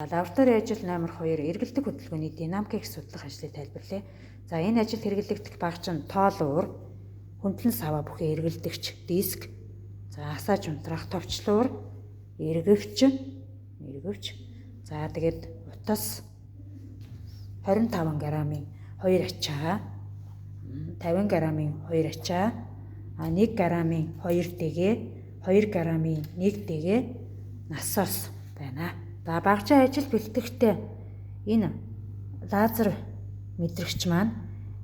Лабораторийн ажил номер 2 эргэлдэх хөдөлгөөний динамикийг судлах ажлыг тайлбарлая. За, энэ ажилд хэрэглэгдэх багж нь тоолуур, хөндлөн саваа бүхий эргэлдэгч диск, за асааж унтраах товчлуур, эргэвч, за тэгээд утас 25 грамын 2 ачаа, 50 грамын 2 ачаа, 1 грамын 2 дэгэ, 2 грамын 1 дэгэ насос байна. За, багжаа ажил бэлтгэхдээ энэ лазер мэдрэгч маань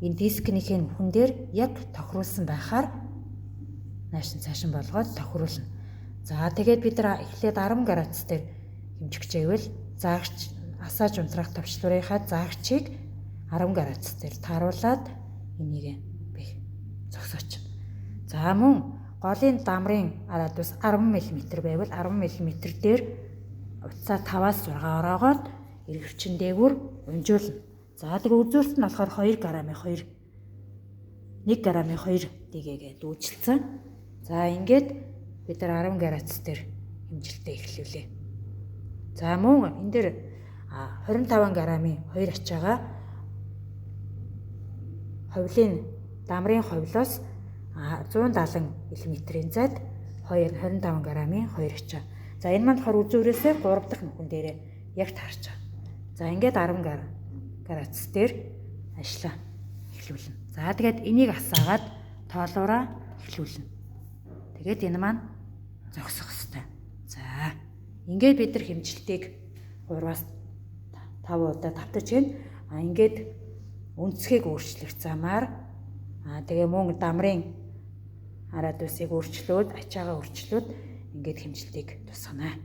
энэ дискнийхээ нүхэн дээр яг тохируулсан байхаар наашин цаашин болгоод тохируулна. За, тэгээд бид нар эхлээд 10 градус дээр хэмжих гэвэл заагч асааж унтраах товчлуурынхаа заагчийг 10 градус дээр тааруулаад энийг бих зогсооч. За, мөн голын дамрын радиус 10 мм байвал 10 мм дээр утсаа 5-аас 6 ороогоор эргэвчин дээгүүр унжуулна. За, тэгээ үзүүрт нь болохоор 2 грамын 2 1 грамын 2 дэгээгээд үйлчилсэн. За, ингээд бид нар 10 градус дээр хэмжилтээ эхлүүлээ. За, мөн энэ дээр 25 грамын 2 ачаагаа ховлын дамрын ховлоос 170 мм-ийн зайд 25 грамын 2 ачаа. За, энэ маань болохоор үзүүрээсээ 3 дахь нүхэн дээрээ яг таарч байгаа. За, ингээд 10 градус дээр ажлаа эхлүүлнэ. За, тэгээд энийг асаагаад тоолуураа эхлүүлнэ. Тэгээд энэ маань зогсох хэвээр. За, ингээд бид нар хэмжилтийг 3-аас 5 удаа давтаж байна. А ингээд өнцгийг өөрчлөх замаар тэгээ мөн дамрын радиусыг өөрчлөөд, ачаагаа өөрчлөөд ингээд хэмжилтийг тусгана.